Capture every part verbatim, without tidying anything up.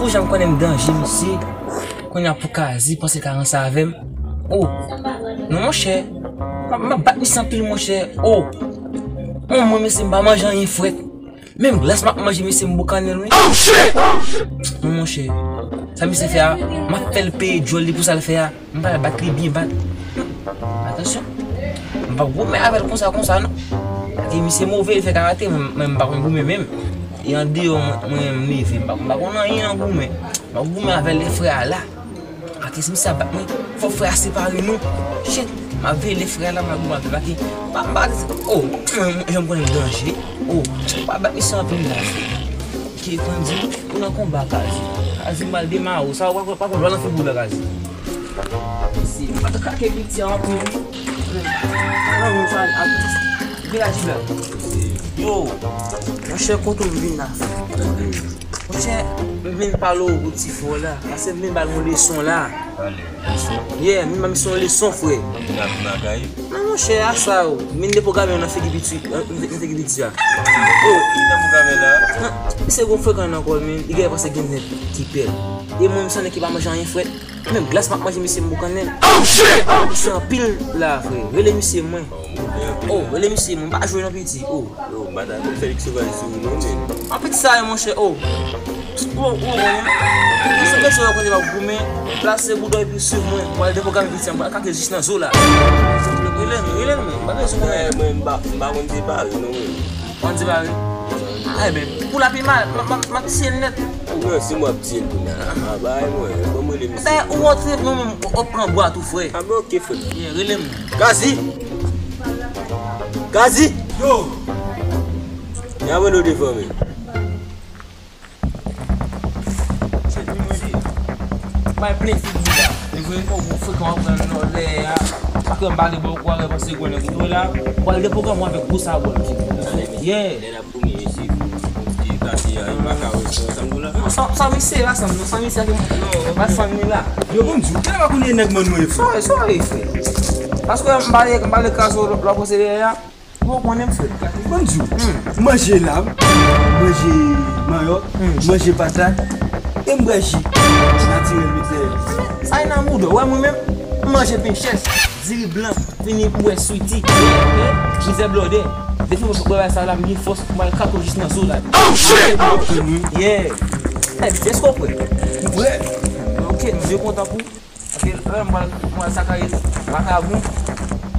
Ou janm konnen m danje, misye. Kounye a pou Kazi panse ka ranse avè m. Oh, non, monchè. M ap, m ap bat misye anpil, monchè. Oh, mwen, mwen, mesye, m pa manje anyen frèt. Menm glas m ap manje, mesye, m boukannen l, wi. Oh, shit! Non, monchè. Sa misye fè a, m ap fè l peye djòl li pou sa l fè a. M pral bat li byen bat. Atansyon. M p ap goumen avè l konsa, konsa, non. Paske misye move, li fè karate, mwen, mwen, m pa konn goumen menm. E andeyò, mwen, mwen, m leve, m pa, m pa konn anyen nan goumen. M ap goumen avè l, lè frè a la. Paske si misye ap bat mwen, fò frè a separe nou. Shit, m ap veye lè frè a la, m ap goumen avè l, paske m pa, m pa, oh, mwen, mwen, jan m konnen m danje. Oh, m pa bat misye anpil la. Ki Kandi, ou nan konba, Kazi. Kazi, m al demare w. Sa w pa konn lwa nan figi w la, Kazi. Si, m pa t krake piti a anpil, wi. Nan men sa, a, vin la, Jibla. Yo, monchè, kote w vin la? Monchè, m vin pale w pou ti frè w la. Paske m vin ba l yon leson la. Pale, leson? Yeah, m vin ba misye yon leson, frè. Ou vin aprann bagay? Non, monchè, a sa, w vin deprograme nan figi piti, nan figi piti a. Oh. Ki te pou gade la? Misye gon frekan nan kò l, men li genlè panse gen nèg ki pè l. E mwen, m se nèg ki pa manje anyen frèt. Menm glas m ap manje, misye m boukannen. Oh, shit! Misye anpil la, frè. Rele misye mwen. Oh, rele misye mwen. M pa jwe non, piti. Oh. Yo, m pa ta konn fè lik sovaj sou ou non, men. An piti sa ye, monchè. Oh. Ou, ou konnen. Misye kesyon yo kote m ap goumen. Plase bouda epi swiv mwen. M pral deprograme piti a. M pral kake jis nan zo la. Rele m, rele m. M pa bezwen konnen. Mwen, m pa, m pa konn separe non, mwen. Ou konn separe? Ah, ebyen, pou l ap pi mal, m, m, m ap tiye l nèt. Non, si mwen ap tiye l kounye a, a bay mwen, ban mwen rele misye. Ebyen, ou rantre non, menm, ou pran bwa tou, frè. Ah, ben, ok, frè. Yeah, rele m. Kazi! Kazi! Yo! N a vole w devan, men. Bay plen figi la. E vre? Oh, bon, frekan w ap pran nan lè a. Pa ke m pale bò w kwa repanse gwen nèg ou la. Ou pral deprograme w avèk gwo sabò, m di. Yeah. Lè n ap goumen, isi, ti kati a, e pa ka wè sa, sa m di w la. Non, sa, sa misye la, sa m di w, sa misye a ki, non, pa fann li la. Yo, bon, m di w, kilè w pa konnen nèg mwen mwen, frè? Sa, sa, frè. Paske m pale, m pale kraze w, lòt bò se dèyè a. Ou konnen m fè. Ban m di w, manje lam, manje manyòk, manje patat, e m bwè ji natirèl, wi, sè. Sa e nan mouda w, wè mwen menm, m manje pen chèch, diri blan, fini m bwè switi, mizè blòdè. Depi mwen bwè bagay sa la, m gen fòs, m al kake w jis nan zo la. Oh, shit! Yeah. Hey, èske w prè? M prè. Ok, m byen kontan pou Paske lè m pral, m pral sakaye vakabon,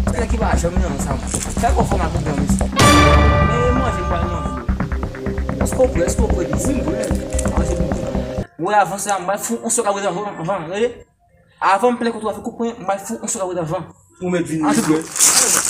se nèg ki pa janm nan sa. Fè gwo fòm ak gwo mesye. Men manje m pral manje. Èske w prè? Èske w prè, piti? Wi, m prè. Manje pou mwen. Wè, avanse a, m pral fout yon sèl kabrit anvan, anvan, tande? Avan m plen kontwòl avèk ou, pran, m pral fout yon sèl kabrit anvan. Ou mèt vini, wi, frè.